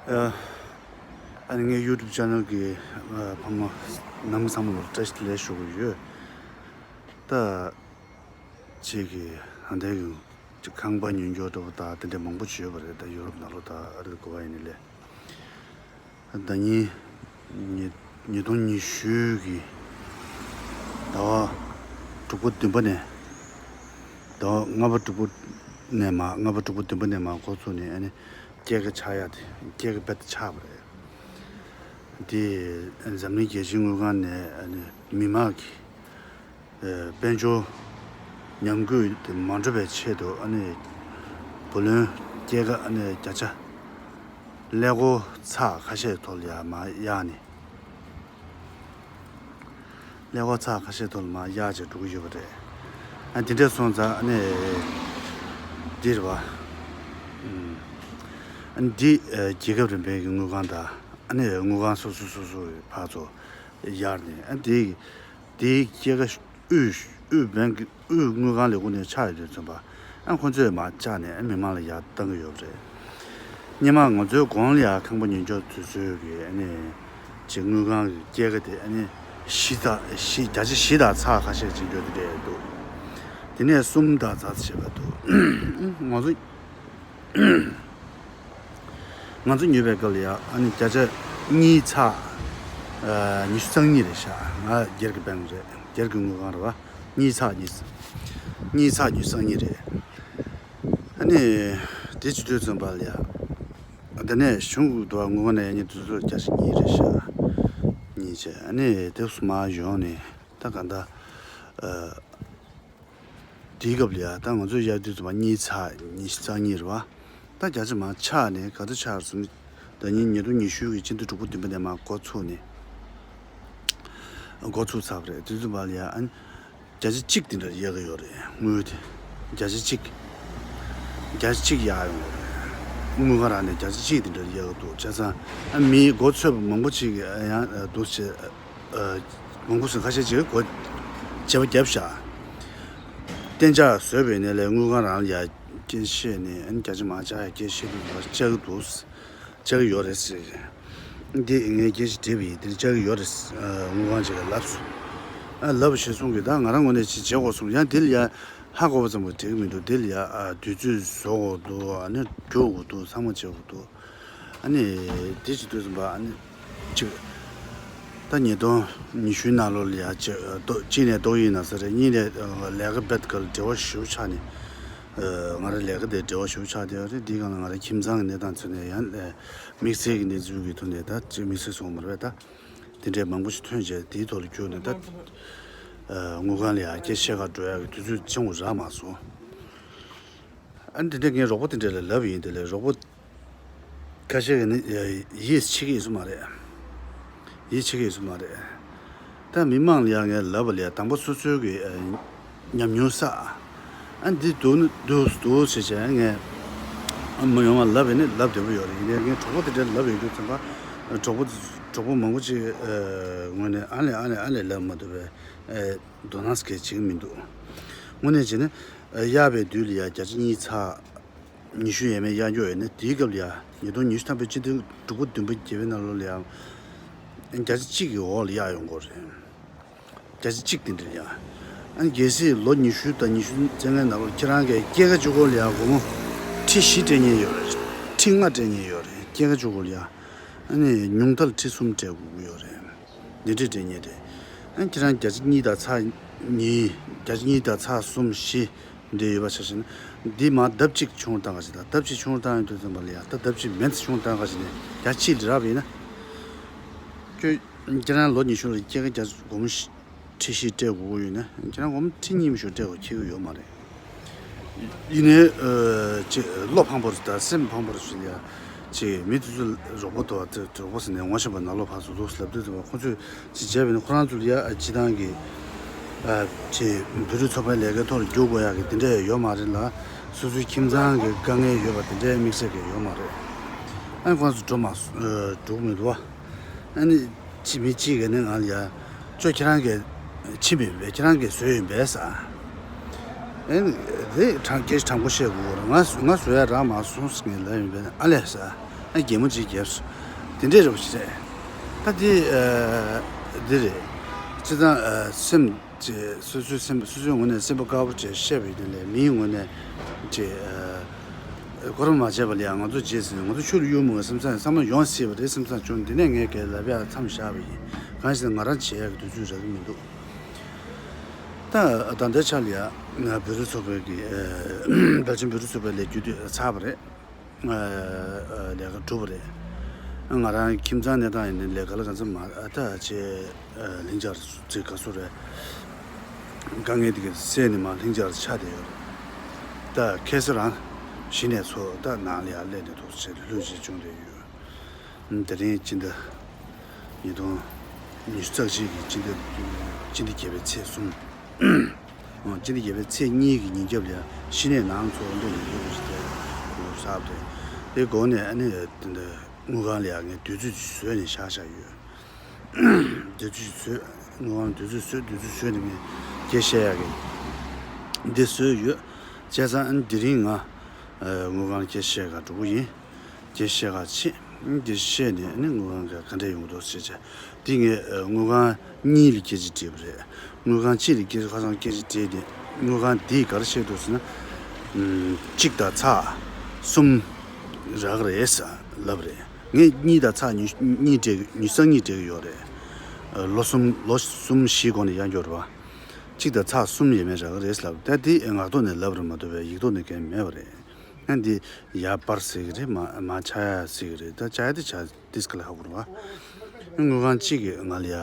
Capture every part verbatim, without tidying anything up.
ཨ་ཨ་ནི་ངའི་ཡུ་ཊུབ་ཅེ་ནལ་གྱི་ཨ་ཕ་མ་རྣམ་པ་ཚང་མ་ལ་བཀྲ་ཤིས་བདེ་ལེགས་ཞུ་གི་ཡོད། ད་ཅིག་གི་ཧན་ཏེ་གི་ཅིག་ཁང་པ་ཉོ་རྒྱུ་འདྲ་པོ་དང་དེ་འདྲ་མང་པོ་བྱས་པ་རེད། ད་ཡུ་རོབ་ནང་ལོགས་ད་ཨ་རི་གོ་བ་ཡིན་ནི་ལས། ཟླ་ཉིན་ཉིས་ཉིས་སྟོང་ཉི་ཤུ་གི་ཟླ་བ་དྲུག་པ་བདུན་པ་ནས། ཟླ་བ་ལྔ་པ་དྲུག་པ་ནས་མར་ལྔ་པ་དྲུག་པ་བདུན་པ་ནས་མར་འགོ་ཚུགས་ནས་ཨ་ནི་སྐྱེད་ཀ་ཆག་ཡག་དེ། སྐྱེད་ཀ་རྦད་དེ་ཆག་པ་རེད། དེ་འཛམ་གླིང་རྒྱལ་སྤྱིའི་དངུལ་ཁང་ནས་ཨ་ནི་མི་མང་གི་ཨ་དཔལ་འབྱོར་ཉམས་རྒུད་དེ་མ་འགྲོ་བའི་ཆེད་དུ་ཨ་ནི་བུ་ལོན་སྐྱེད་ཀ་ཨ་ནི་བརྒྱ་ཆ་ཀླད་ཀོར་ཚེག་ཁ་ཤས་ཐོག་ལ་ཡར་མར་གཡར་ནས། ཀླད་ཀོར་ཚེག་ཁ་ཤས་ཐོག་ལ་མར་གཡར་བྱས་འགྲོ་གི་ཡོད་པ་རེད། ཨ་དེ་འདྲ་སོང་ཙང་ཨ་ནི་འདི་རེད་པ། ཨ་ནི་འདི་ཨ་རྒྱལ་ཁབ་རིམ་པའི་གི་དངུལ་ཁང་དང་ཨ་ནི་དངུལ་ཁང་སོ་སོ་སོ་སོ་ཕར་ཚུར་གཡར་ནས། ཨ་དེ་དེའི་སྐྱེད་ཀ་དབུས་དབུས་བན་གི་དབུས་དངུལ་ཁང་ལས་ཁུངས་ནས་ཆག་ཡོད་དུས་ཙམ་པ། ཨ་ཁོ་ཚོས་མར་བཅག་ནས་ཨ་མི་མང་ལ་ཡར་བཏང་གི་ཡོད་པ་རེད། སྔོན་མ་ང་ཚོའི་གོང་ལ་ཡར་ཁང་པ་ཉོ་རྒྱུ་དུས་ཚོད་ཀྱི་ཨ་ནི་ཅིག་དངུལ་ཁང་གི་སྐྱེད་ཀ་དེ་ཨ་ནི་བཞི་དང་བཞི་བརྒྱ་ཆ་བཞི་དང་ཚེག་ཁ་ཤས་ཅིག་ཡོད་དེ་འདྲ་འདུག་དེ་ནས་གསུམ་དང་ཙམ་བྱས་པ་འདུག་ང་ཚོ་ང་ཚོ་ཉོས་པའི་སྐབས་ལ་ཡ་ཨ་ནི་བརྒྱ་ཆ་གཉིས་ཚེག་ཨ་ཉི་ཤུ་རྩ་གཉིས་རེད་ཤག་ང་སྒེར་གྱི་བེང་རེད། སྒེར་གྱི་དངུལ་ཁང་རེད་པ། གཉིས་ཚེག་ཉི་ཤུ། གཉིས་ཚེག་ཉི་ཤུ་རྩ་གཉིས་རེད། ཨ་ནི་དེ་བྱེད་དུས་ཙམ་པ་ལ་ཡ། དེ་ནས་གཞུང་གི་དུ་བ་དངུལ་ཁང་ནས་ཡ་གཉིས་དུས་ཚོད་བརྒྱ་ཆ་གཉིས་རེད་ཤག་གཉིས་བྱས། ཨ་ནི་དེ་སུ་མར་ཡོང་ནས་ད་ག་འདྲ། ཨ། དེའི་སྐབས་ལ་ཡ་ད་ང་ཚོས་གཡར་དུས་ཙམ་པ་གཉིས་ཚེག་ཉི་ཤུ་རྩ་གཉིས་རེད་པ། ད་བརྒྱ་ཆ་མར་ཆག་ནས་ག་ཚོད་ཆག་རེད་ཟེར་ན། ཟླ་ཉིན་ཉིས་སྟོང་ཉི་ཤུ་གི་སྤྱི་ཟླ་དྲུག་པ་བདུན་པ་ནས་མར་འགོ་ཚུགས་ནས། འགོ་ཚུགས་ཚར་བ་རེད། དེ་ཙམ་པ་ལ་ཡ་ཨ་ནི་བརྒྱ་ཆ་གཅིག་དེ་འདྲ་གཡར་གི་ཡོད་རེད། དངུལ་དེ་བརྒྱ་ཆ་གཅིག་བརྒྱ་ཆ་གཅིག་གཡར་ཡོང་གི་རེད། དངུལ་ཁང་རང་ནས་བརྒྱ་ཆ་གཅིག་དེ་འདྲ་གཡར་གི་འདུག་བྱས་ཙང་ཨ་མི་མགོ་ཚོས་པ་མང་པོ་ཅིག་གིས་ཨ་ཡང་འདུག་བྱས། ཨ། མང་པོ་ཟིན་ཁ་ཤས་ཅིག་གིས་སྒོ་བརྗེ་པོ་བརྒྱབ་ཤག་གཏན་འཇགས་བཟོས་པའི་ནས་ལས་དངུལ་ཁང་རང་ལ་ཡ་སྐྱེད་བཤད་ནས་ཨ་ནི་བརྒྱ་ཆ་མར་བཅག་ཡ་སྐྱེད་བཤད་དུས་ལ་བཅག་གི་འདུག་བཅག་གི་ཡོད་རེད་ཟེར། འདི་ངས་སྐད་ཆ་དྲིས་པ་ཡིན། འདིར་བཅག་གི་ཡོད་རེད། ཨ། དངུལ་ཁང་ཅིག་ལ་ལབ་སོང་། ཨ། ལབ་བྱས་སོང་གི་ད་ང་རང་ངོས་ནས་ཅིག་བྱེད་དགོས་སོང་། ཡང་འདི་ལ་ཡ་ཧ་གོ་བ་ཙམ་གྱིས་འགྲིག་གི་མི་འདུག་འདི་ལ་ཡ་ཨ་དུས་ཚོད་བཟོ་དགོས་འདུག་ཨ་ནི་རྒྱུག་དགོས་འདུག་ཚང་མ་བྱེད་དགོས་འདུག་ཨ་ནི་དེ་བྱེད་དུས་ཙམ་པ་ཨ་ནི་ཅིག་ད་ཉིས་སྟོང་ཉི་ཤུའི་ནང་ལོགས་ལ་ཡ་ཅིག་ཏོག་གཅིག་ནས་ཏོག་དབྱིབས་ན་ཚ་རེད། གཉིས་ནས་ལས་ཀ་རྦད་དཀའ་ལས་འབྲེལ་བ་ཞེ་པོ་ཆགས་ནས། ང་རང་ལས་ཀ་དེ་འབྲེལ་བ་ཞེ་པོ་ཆགས་བསྡད་ཡོད་རེད། འདིའི་སྒང་ལ་ང་རང་ཁྱིམ་ཚང་གི་གནས་སྟངས་ཚོ་ནས་ཡང་དམིགས་བསལ་གྱི་གནས་ཚུལ་གྱི་ཐོག་ནས་ད་ཅིག་དམིགས་བསལ་སོང་མ་རེད་པས། ད་དེ་འདྲའི་མང་པོ་ཞིག་ཐོན་རྗེས་དེའི་ཐོག་ལ་བསྐྱོད་ནས་ད་དངུལ་ཁང་ལ་ཡ་སྐད་བཤད་ག་འགྲོ་ཡག་གི་དུས་ཚོད་ཅང་རག་མ་སོང་། ཨ་ནི་དེ་འདྲ་ངས་རོགས་པ་དེ་འདྲ་ལ་ལབ་ཡིན། དེ་ལས་རོགས་པ་ཁ་ཤས་ཀྱིས་ནི་ཡིད་ཆེས་ཀྱི་ཡོད་ས་མ་རེད། ཡིད་ཆེས་ཀྱི་ཡོད་ས་མ་རེད། ད་མི་མང་ལ་ཡང་ངས་ལབ་པ་ལ་ཡ་དང་པོ་སོ་སོའི་གི་ཨ་ཉམས་མྱོང་བསགས། ཨ་འདི་འདུག་ནི་འདུག་འདུག་ཟེར་བྱས་ངས་ཨ་མི་ཡོང་བ་ལབ་ཡིན་ནི་ལབ་བདེ་པོ་ཡོད་རེད། ཡིན་ནའི་ངས་གྲོགས་པོ་དེ་འདྲ་ལབ་ཡོང་དུས་ཙམ་པ་གྲོགས་པོ་གྲོགས་པོ་མང་པོ་ཅིག་ཨ་ངོས་ནས་ཨ་ལས་ཨ་ལས་ཨ་ལས་ལབ་མ་ཐུབ་པའི་ཨ་དོ་སྣང་སྐད་བྱེད་ཀྱི་མི་འདུག་དངོས་གནས་བྱས་ན་ཨ་གཡར་བའི་དུས་ལ་ཡ་བརྒྱ་ཆ་གཉིས་ཚེག་ཉི་ཤུ་ཡས་མས་གཡར་རྒྱུ་ཡོད་ནི། དེའི་སྐབས་ལ་ཡ་ཉིས་སྟོང་ཉི་ཤུ་ཐམ་པའི་སྤྱི་ཟླ་དྲུག་པ་བདུན་པ་བརྒྱད་པའི་ནང་ལོགས་ལ་ཡ་བརྒྱ་ཆ་གཅིག་གི་འོག་ལ་གཡར་ཡོང་གི་རེད། བརྒྱ་ཆ་གཅིག་དེ་འདྲ་ཡ། ཨ་ནི་གལ་སྲིད་ལོ་ཉི་ཤུ་དང་ཉི་ཤུ་རྩ་ལྔའི་ནང་ལོགས་ཁྱེད་རང་གིས་སྐྱེད་ཀ་གཅིག་པོ་ལ་ཡ་སྒོར་མོ་ཁྲི་བཞི་སྤྲད་མཁན་ཡོད་རེད། ཁྲི་ལྔ་སྤྲད་མཁན་ཡོད་རེད། སྐྱེད་ཀ་གཅིག་པོ་ལ་ཡ། ཨ་ནི་ཉུང་མཐར་ཁྲི་གསུམ་སྤྲད་དགོས་ཀྱི་ཡོད་རེད། འདི་འདྲ་སྤྲད་མཁན་རེད། ཨ་ནི་ཁྱེད་རང་བརྒྱ་ཆ་གཉིས་དང་ཚེག་གཉིས། བརྒྱ་ཆ་གཉིས་དང་ཚེག་གསུམ་བཞི་འདྲ་ཡོད་པ་ཆ་བཞག་ན། འདི་མར་ལྡབ་གཅིག་ཆུང་རུ་བཏང་ག་ཞིག་དང་། ལྡབ་གཅིག་ཆུང་རུ་བཏང་ཡོང་དུས་ཙམ་པ་ལ་ཡ་ད་ལྡབ་གཅིག་མེད་ཆུང་རུ་བཏང་ག་ཞིག་ནས་བརྒྱ་ཆ་གཅིག་ལ་རག་པ་ཡིན་ན། ཁྱོད་ཁྱེད་རང་ལོ་ཉི་ཤུ་ལ་སྐྱེད་ཀ་བརྒྱ་སྒོར་མོ་ཁྲི་བཞི་སྤྲད་དགོས་ཀྱི་ཡོད་ན། ཁྱེད་རང་སྒོར་མོ་ཁྲི་གཉིས་མ་གཏོགས་སྤྲད་དགོས་ཁེལ་གྱི་ཡོད་མ་རེད། ཡིན་ནའི་ཨ་ཅིག་བློ་ཕངས་པོ་རེད་ད། སེམས་ཕངས་པོ་རེད་ཟེར་ཡ། ཅིག་མི་དེ་ཚོ་རོགས་པ་དང་དེ་རོགས་པ་ཟེར་ནས་ངོ་ཤེས་པ་ནང་ལོགས་ཕར་ཚུར་འདུག་ལབ་དུས་ཙམ་པ་ཁོ་ཚོས་ཅིག་བྱས་པ་ཡིན་ན་ཁོ་རང་ཚོ་ལ་ཡ་ཨ་སྤྱི་བཏང་གི་ཨ་ཅིག་བོད་རིགས་ཚོགས་པའི་ལས་ཀའི་ཐོག་ལ་རྒྱུག་དགོས་ཡག་གི་དེ་འདྲ་ཡོད་མ་རེད་ལ། སོ་སོའི་ཁྱིམ་ཚང་གི་དཀའ་ངལ་ཡོད་པ་དེ་འདྲའི་དམིགས་བསལ་གྱི་ཡོད་མ་རེད། ཨ་ཁོ་རང་ཚོ་འགྲོ་མ་སོང་། འགྲོ་གི་མི་འདུག་བ། ཨ་ནི་ཅི་མི་གཅིག་གིས་ནི་ང་ལ་ཡ། ཁྱོད་ཁྱེད་རང་གིས་ཕྱིན་པ་ཡིན་པས། ཁྱེད་རང་གིས་བཟོས་ཡིན་པས་ཟེར། ཨ་ནི་དེ་དྲང་སྐད་དྲང་པོ་བཤད་དགོས་རེད། ང་ང་བཟོ་ཡ་རག་མ་སོང་ཟེར་ངས་ལབ་ཡིན་པས། ཨ་ལས་ཟེར། ཨ། གད་མོ་ཅིག་བརྒྱབ་སོང་། དེ་འདྲས་རེད་པ་ཞིག་རེད། ད་འདི་ཨ་འདི་རེད། སྤྱིར་བཏང་ཨ་སེམས་ཀྱི་སོ་སོའི་སེམས་སོ་སོའི་ངོས་ནས་སེམས་པ་དཀར་པོ་བྱས་བཤད་པ་ཡིན་ནའི་མིའི་ངོས་ནས་ཅིག་ཨ་གོ་རིམ་མ་བྱས་པ་ལ་ཡང་ང་ཚོ་རྗེས་ཟིན་ང་ཚོ་ཆུ་ལ་གཡུག་མོ་བསམ་བསམ་བསམ་བློ་ཡོང་སྲིད་པ་རེད་བསམ་བསམ་བྱུང་། འདི་ནས་ངས་ག་ལབ་ཡག་མཚམས་བཞག་པ་ཡིན། གང་ཞིག་ང་རང་བྱེད་ཡག་གི་དུས་ཚོད་རག་གི་མི་འདུག་ད་ད་ལྟའི་ཆ་ལ་ཡ་བོད་རིགས་ཚོགས་པའི་གི་ཨ་བལ་ཆེན་བོད་རིགས་ཚོགས་པའི་ལས་རྒྱུ་དུས་ཚར་བ་རེད། ཨ་ཨ་ལས་ཀ་གྲུབ་པ་རེད། ང་རང་ཁྱིམ་ཚང་གནས་སྟངས་ཡིན་ནའི་ལས་ཀ་ལ་ག་ཚོད་མ་ཨ་ད་ཆེ་ཨ་ལྷིང་འཇགས་ཚིག་ག་སུ་རེད། དཀའ་ངལ་དེ་ག་སེལ་ནས་མ་ལྷིང་འཇགས་ཆགས་བསྡད་ཡོད་རེད། ད་ཁ་སང་རང་གཞི་ནས་ཚོ་ད་ནང་ལ་ཡར་སླེབས་ནས་ཐུག་ཆེ་ལྷོད་ཆེ་བྱུང་བསྡད་ཡོད། དེ་རིང་སྤྱི་ཟླ་ཉིས་སྟོང་ཉི་ཤུ་རྩ་གཅིག་གི་སྤྱི་ཟླ་སྤྱི་ཟླ་བརྒྱད་པའི་ཚེས་གསུམ། སྤྱི་ཟླ་བརྒྱད་པའི་ཚེས་གཉིས་ཀྱི་ཉིན་རྒྱབ་ལ་ཡང་གཞི་ནས་ནང་ཚོ་འགྲོ་ཡོང་གི་རེད་ཟེར་ཏེ་གསལ་པོ་རེད། དེ་སྒང་ནས་ཨ་ནི་དེ་འདྲ་དངུལ་ཁང་ལ་ཡང་ངས་དུས་ཚོད་ཅིག་བཟོས་ནས་བཞག་བཞག་ཡོད། དུས་ཚོད་བཟོས། དངུལ་ཁང་དུས་ཚོད་བཟོས། དུས་ཚོད་བཟོས་ནས་ངས་སྐད་བཤད་ཡག་གི་འདི་བཟོས་ཡོད། བྱས་ཙང་ཨ་ནི་དེ་རིང་ང་དངུལ་ཁང་ལ་སྐད་བཤད་ག་འགྲོ་གི་ཡིན། དེ་བཤད་ག་ཕྱིན། དེ་བཤད་ནས་ནི་དངུལ་ཁང་ག་ག་འདྲ་ཡོང་འདུག་ཟེར་བྱས། དེ་ངས་ཨ་དངུལ་ཁང་གཉིས་ལ་སྐད་ཆ་དྲིས་པ་རེད། དངུལ་ཁང་གཅིག་ལ་སྐད་ཆ་ཁ་སང་སྐད་ཆ་དྲིས་ཏེ། དངུལ་ཁང་འདིས་ག་རེ་བཤད་འདུག་ཟེར་ན། ཨམ། གཅིག་དང་ཚེག་གསུམ་རག་གི་རེད་ཟེར་ལབ་རེད། ངས་གཉིས་དང་ཚེག་ཉི་ཤུ་གཉིས་སྤྲད། ཉི་ཤུ་རྩ་གཉིས་སྤྲད་ཀྱི་ཡོད་རེད། ཨ་ལོ་གསུམ་ལོ་གསུམ་བཞིའི་གོང་ནས་ཡར་འགྱོ་རེད་པ། གཅིག་དང་ཚེག་གསུམ་ཡས་མས་རག་གི་རེད་ཟེར་ལབ། ད་དེ་ངག་ཐོག་ནས་ལབ་རེད་མ་གཏོགས་པའི་ཡིག་ཐོག་ནས་གང་མེད་པ་རེད། ཨ་འདི་ཡར་སྤར་སྲིད་ཀྱི་རེད། མར་མར་ཆག་ཡ་སྲིད་ཀྱི་རེད། ད་ཆག་ཡ་དེ་ཆག་ཏིས་ཀ་ལ་ཧ་གོ་ར། དངུལ་ཁང་གཅིག་གིས་ང་ལ་ཡ་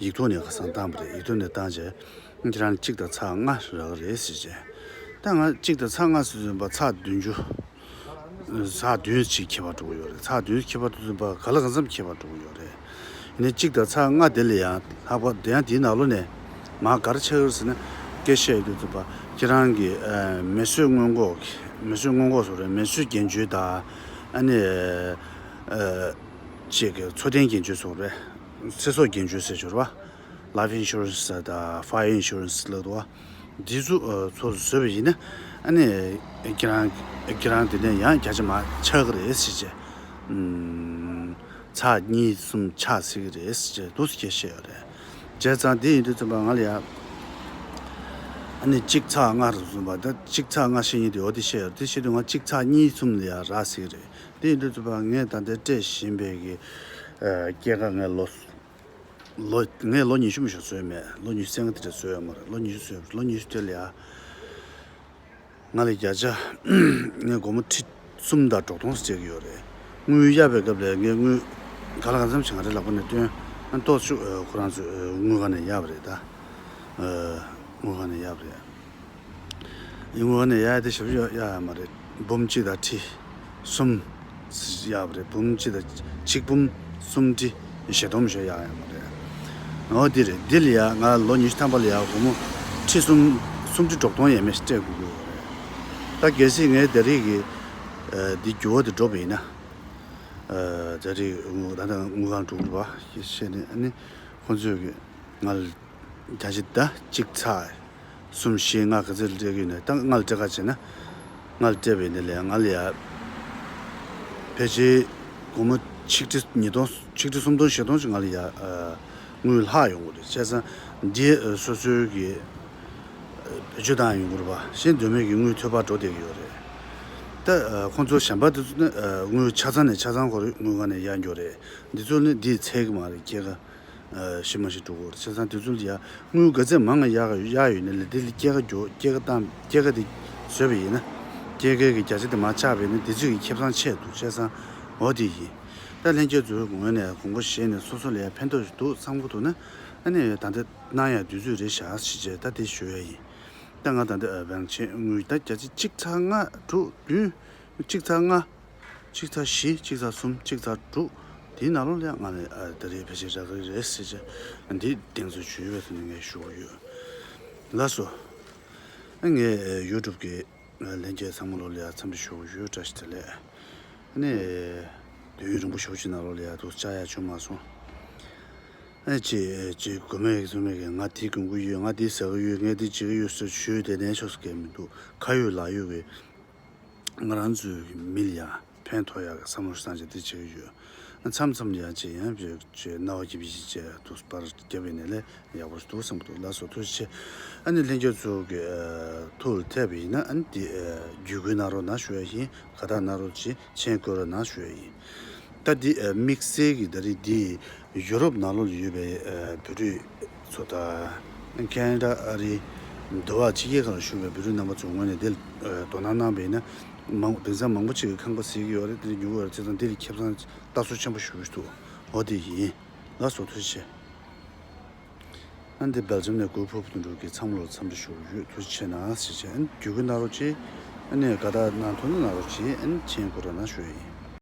ཡིག་ཐོག་ནས་ཁ་སང་བཏང་པ་རེད། ཡིག་ཐོག་ནས་བཏང་རྗེས་ཁྱེད་རང་གཅིག་དང་ཚེག་ལྔ་རག་གི་རེད་ཟེར་བྱས། ད་ང་གཅིག་དང་ཚེག་ལྔ་ཟེར་ཟིན་པ་ཚེག་བདུན་ཅུ། ཚེག་བདུན་ཅིག་ཁྱད་པར་འགྲོ་གི་ཡོད་རེད། ཚེག་བདུན་ཁྱད་པར་འགྲོ་ཟིན་པ་ག་ལ་གང་འཚམ་ཁྱད་པར་འགྲོ་གི་ཡོད་རེད། ཡིན་ནའི་གཅིག་དང་ཚེག་ལྔ་དེ་ལ་ཡང་ལྷག་པ་དེ་ཡང་དེའི་ནང་ལོགས་ནས་མར་ག་རེ་ཆགས་ཀྱི་རེད་ཟེར་ན། སྐད་བཤད་ཡོད་དུས་ཙམ་པ་ཁྱེད་རང་གི་ཨ་མི་གསོད་སྔོན་འགོག་མི་གསོད་སྔོན་འགོག་སོགས་རེད། མི་གསོད་རྒན་གཞོན་དང་། ཨ་ནི་ཨ་ཅིག་གི་འཚོ་རྟེན་རྒན་གཞོན་སོགས་རེད། ཚེ་སྲོག་རྒན་གཞོན་ཟེར་ཞོར་བ། Life insurance དང་fire insurance ལབ་འདུག་བ། འདི་ཚོ་ཨ་ཚོ་བཟོས་པ་ཡིན་ན། ཨ་ནི་ཁྱེད་རང་ཁྱེད་རང་དེ་ནས་ཡང་བརྒྱ་ཆ་མར་ཆག་གི་རེད་ཟེར་བྱས། ཨམ། ཚེག་གཉིས་གསུམ་ཆག་སྲིད་ཀྱི་རེད་ཟེར་བྱས་འདུག་སེ་སྐད་བཤད་ཡོད་རེད། བྱས་ཙང་དེ་ཡིན་དུས་ཙམ་པ་ང་ལ་ཡ། ཨ་ནི་གཅིག་ཚེག་ལྔ་རུ་སོང་བ། ད་གཅིག་ཚེག་ལྔ་བཤད་མཁན་དེ་འོ་དེ་བཤད་ཡོད་རེད། དེ་བཤད་དུས་ང་གཅིག་ཚེག་གཉིས་གསུམ་ལ་ཡ་རག་སྲིད་ཀྱི་རེད། དེ་ཡིན་དུས་ཙམ་པ་ངས་ད་ལྟ་སྤྲད་བཞིན་པའི་གི་ཨ་སྐྱེད་ཀ་ངས་ལོ། ལོ། ངས་ལོ་ཉི་ཤུ་མ་གཏོགས་བཟོས་མེད། ལོ་ཉི་ཤུ་རྩ་ལྔ་དེ་འདྲ་བཟོས་ཡོད་མ་རེད། ལོ་ཉི་ཤུ་བཟོས། ལོ་ཉི་ཤུ་དེ་ལ་ཡ། ང་ལ་བརྒྱ་ཆ། ངས་སྒོར་མོ་ཁྲི་གསུམ་དང་དྲུག་སྟོང་ཙམ་སྤྲད་ཀྱི་ཡོད་རེད། དངུལ་གཡར་བའི་སྐབས་ལ་ངས་དངུལ་ག་ལ་གང་འཚམ་ཞིག་ང་རའི་ལག་པ་ནས་བཏོན། ཨ་ཏོག་ཙམ་ཨ་ཁོ་རང་ཚོས་ཨ་དངུལ་ཁང་ནས་གཡར་བ་རེད་ད། ཨ་དངུལ་ཁང་ནས་གཡར་བ་རེད། དངུལ་ཁང་ནས་གཡར་དེ་ཞེ་པོ་ཅིག་གཡར་ཡོད་མ་རེད། འབུམ་གཅིག་དང་ཁྲི་གསུམ་གཡར་བ་རེད། འབུམ་གཅིག་དང་ཆིག་འབུམ་གསུམ་ཁྲི་བཞི་སྟོང་ཞིག་གཡར་ཡོད་མ་རེད། འོ་དེ་རེད། འདི་ལ་ཡ་ང་ལོ་ཉི་ཤུ་ཐམ་པ་ལ་ཡ་སྒོར་མོ་ཁྲི་གསུམ་གསུམ་ཁྲི་དྲུག་སྟོང་ཡས་མས་ཤིག་སྤྲད་དགོས་ཀྱི་ཡོད་རེད། ད་གལ་སྲིད་ངས་ད་རེས་ཀྱི་ཨ་འདི་འགྱུར་བ་དེ་འགྲོ་བ་ཡིན་ན། ཨ་ད་རེས་དངུལ་ད་ལྟ་དངུལ་ཁང་དྲུག་རེད་པ། ཞེས་བཤད་ནས་ཨ་ནི་ཁོང་ཚོས་ཀྱི་ང་ལ་བརྒྱ་ཆ་ད་གཅིག་ཚེག་གསུམ་བཞི་ལྔ་ག་ཚོད་སྤྲད་ཀྱི་ཡོད་ན་ད་ང་ལ་སྤྲད་ག་བྱས་ན། ང་ལ་སྤྲད་པ་ཡིན་ན་ལས་ང་ལ་ཡ་ཕལ་ཆེར་སྒོར་མོ་ཆིག་ཁྲི་ཉིས་སྟོང་། ཆིག་ཁྲི་སུམ་སྟོང་བཞི་སྟོང་ཅིག་ང་ལ་ཡ་ཨ་དངུལ་ལྷག་ཡོང་གི་རེད། བྱས་ཙང་འདི་ཨ་སོ་སོའི་གི་ཨ་བེད་སྤྱོད་བཏང་ཡོང་གི་རེད་པ། གཞན་དོན་མེད་ཀྱི་དངུལ་ཐོལ་པ་འགྲོ་བསྡད་ཀྱི་ཡོད་རེད། ད་ཨ་ཁོང་ཚོ་གཞན་པ་དེ་ཚོ་ནི་ཨ་དངུལ་ཆ་ཚང་ནས་ཆ་ཚང་ཁོ་རང་དངུལ་ཁང་ནས་གཡར་འགྱོ་རེད། འདི་ཚོ་ནི་འདིས་འཚོལ་གི་མ་རེད། སྐྱེད་ཀ་ཨ་ཤི་མ་ཤི་འགྲོ་གི་རེད། བྱས་ཙང་དེ་ཚོ་ལ་ཡ་དངུལ་ག་ཚད་མང་ང་གཡར་ག་གཡར་ཡོད་ན་ལས་དེ་ལ་སྐྱེད་ཀ་རྒྱོ། སྐྱེད་ཀ་བཏང་། སྐྱེད་ཀ་དེ་བཟོས་པ་ཡིན་ན། སྐྱེད་ཀའི་གི་བརྒྱ་ཆ་དེ་མར་ཆག་པ་ཡིན་ན་དེ་ཚོ་གི་ཁེ་བཟང་ཆེ་འདུག། བྱས་ཙང་འོ་དེ་ཡིན། ད་ལྷན་རྒྱས་ཚོའི་ངོས་ནས་དགོངས་པ་བཞེས་ནས་སོ་སོ་ལ་ཡ་ཕན་ཐོགས་ཤིག་འདུག་བསམ་གྱི་འདུག་ན། ཨ་ནི་ད་ལྟ་གནང་ཡ་དུས་ཚོད་རེད་བཞག་ཞེས་བྱས་ད་དེ་ཞུ་ཡ་ཡིན། ད་ང་ད་ལྟ་ཨ་བན་ཆེན་དངུལ་ད་བརྒྱ་ཆ་གཅིག་ཚེག་ལྔ་དྲུག་བདུན། གཅིག་ཚེག་ལྔ། གཅིག་ཚེག་བཞི། གཅིག་ཚེག་གསུམ། གཅིག་ཚེག་དྲུག། དེའི་ནང་ལོགས་ལ་ང་ནི་ཨ་ད་རེས་ཕལ་ཆེར་རག་གི་རེད་ཟེར་བྱས་འདི་གདེང་ཚོད་ཞུས་པའི་ཐོག་ནས་ངས་ཞུ་གི་ཡོད། ལགས་སོ། ཨ་ངས་ཨ་ཡུ་ཊུབ་ཀྱི་ཨ་ལྷན་རྒྱས་ཚང་མ་ལོགས་ལ་ཡ་འཚམས་འདྲི་ཞུ་གི་ཡོད། བཀྲ་ཤིས་བདེ་ལེགས། ཨ་ནི་དུས་ཡུན་རིང་པོ་ཞེ་པོ་ཅིག་ནང་ལོགས་ལ་ཡ་འདུག་བཅར་ཡ་བྱུང་མ་སོང་། ཨ་ཅེ་ཅེ་དགོས་མེད་ཀྱི་ཚོད་མེད་ཀྱི་ང་དེ་གོན་གི་ཡོད། ང་དེ་ཟ་གི་ཡོད། ངས་དེ་བྱེད་ཀྱི་ཡོད་ཟེར་ཞུས་བསྡད་ནའི་ཆོག་ས་གང་མི་འདུག། ཁ་ཡོད་ལག་ཡོད་ཀྱི། ང་རང་ཚོའི་མི་ལ་ཡང་ ཕན་ཐོགས་ཡག་གི་བསམ་བློ་བཏང་བྱས་དེ་བྱེད་ཀྱི་ཡོད། མཚམས་མཚམས་ལ་ཡང་བྱས་ཡང་བྱས་རྣ་བ་སྐྱིད་པོ་ཞིག་བྱས་དུ་པར་རྒྱབ་པའི་ནས་ལས་ཡག་པོ་ཞིག་འདུག་བསམ་གྱི་འདུག་ལགས་སོ། ཐུགས་རྗེ་ཆེ། ཨ་ནི་ལྷན་རྒྱས་ཚོ་གི་ཐུགས་ལ་འཐད་པ་ཡིན་ན་ཨ་ནི་དེ་བརྒྱུད་སྐུལ་གནང་རོགས་གནང་ཞུ་ཡ་ཡིན། དགའ་རྟགས་གནང་རོགས་བྱེད། མཆན་བཀོད་རོགས་གནང་ཞུ་ཡ་ཡིན། ད་འདི་དམིགས་བསལ་གྱི་ད་རེས་འདི་ཡུ་རོབ་ནང་ལོགས་ལ་ཡོད་པའི་བོད་རིགས་ཚོ་དང་ཁེ་ན་ཌ་ཨ་རི་འདི་བ་ཕྱི་རྒྱལ་ཁག་ལ་བཞུགས་པའི་བོད་རིགས་རྣམ་པ་ཚོའི་ངོས་ནས་འདི་ལ་དོ་སྣང་གནང་བ་ཡིན་ན་མང་དེང་སང་མང་པོ་ཅིག་གིས་ཁང་པ་ཟས་ཀྱི་ཡོད་རེད། དེ་ཉོ་གི་ཡོད་རེད། བྱས་ཙང་འདི་ལ་ཁེ་བཟང་ལྟ་ཚུལ་ཆེན་པོ་ཞུ་གི་འདུག་འོ་དེ་ཡིན། ལགས་སོ། ཐུགས་རྗེ་ཆེ། ཨ་འདི་སྦེལ་ཇམ་ནས་གུས་ཕུར་བུ་དོན་གྲུབ་ཀྱིས་ཚང་མ་ལ་འཚམས་འདྲི་ཞུ་གི་ཡོད། ཐུགས་རྗེ་ཆེ་གནང་ཞེས་བྱས། ཨ་ནི་བརྒྱུད་སྐུལ་གནང་རོགས་གྱིས། ཨ་ནི་དགའ་རྟགས་གནང་ཐུབ་ན་གནང་རོགས་གྱིས། ཨ་ནི་མཆན་བཀོད་རོགས་གནང་ཞུ་ཡ་ཡིན།